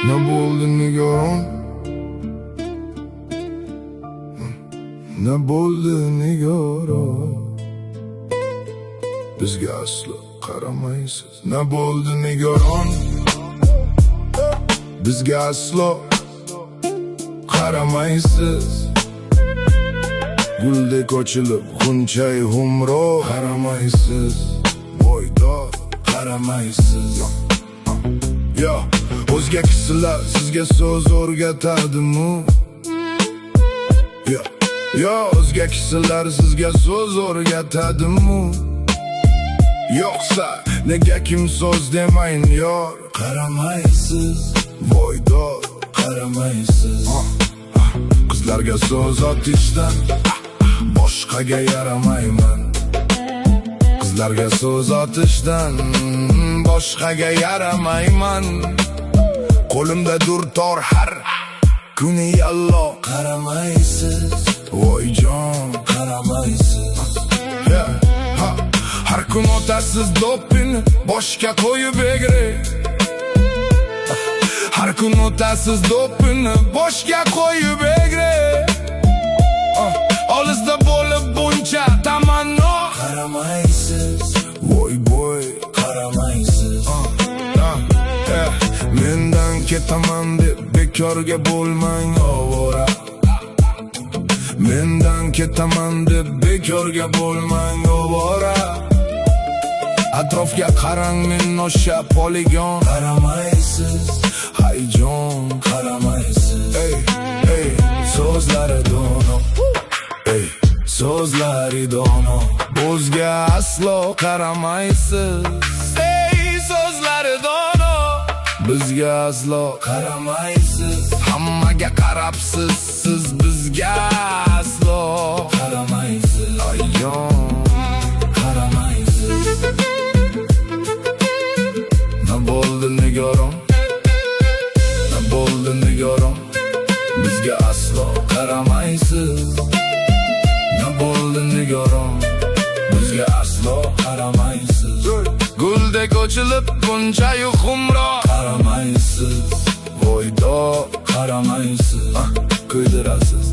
Ne bo'ldi, nigorim? Ne bo'ldi, nigorim? Bizga aslo qaramaysiz. Ne bo'ldi, nigorim? Bizga aslo qaramaysiz. Guldek ochilib g'unchay humro. Qaramaysiz, voydod, qaramaysiz. Yo, o'zga kishilar sizga so'z o'rgatadimi? Yo, yo, o'zga kishilar sizga so'z o'rgatadimi? Yo'qsa nega kim so'z demayin, yor? Qaramaysiz, voydod, qaramaysiz. Qizlarga so'z otishdan boshqaga yaramayman. Qizlarga so'z otishdan boshqaga yaramayman. Qo'limda dutor har kuni yallo. Qaramaysiz, Voyjon, qaramaysiz. Yeah, ha. Har kun otasiz do'ppini boshga qo'yib egri. Har kun otasiz do'ppini boshga qo'yib egri. Olisda bo'lib buncha tamanno. Qaramaysiz, Voy boy, qaramaysiz. Ah, mendan ketaman deb bekorga bo'lmang ovora. Mendan ketaman deb bekorga bo'lmang ovora. Atrofga qarang, men o'sha poligon. Qaramaysiz, Hayjon, qaramaysiz. Ey, ey, So'zlari dono, ey. So'zlari dono. O'zga aslo qaramaysiz. Ey, so'zlari dono. Bizga aslo Qaramaysiz, Hammaga qarabsiz, siz bizga aslo qaramaysiz, Ayjon, qaramaysiz. Ne bo'ldi, nigorim? Ne bo'ldi, nigorim? Bizga aslo qaramaysiz. Ne bo'ldi, nigorim? Bizga aslo Qaramaysiz, Guldek ochilib bunchayu xumro. Qaramaysiz, Voydo, qaramaysiz. Kuydirasiz.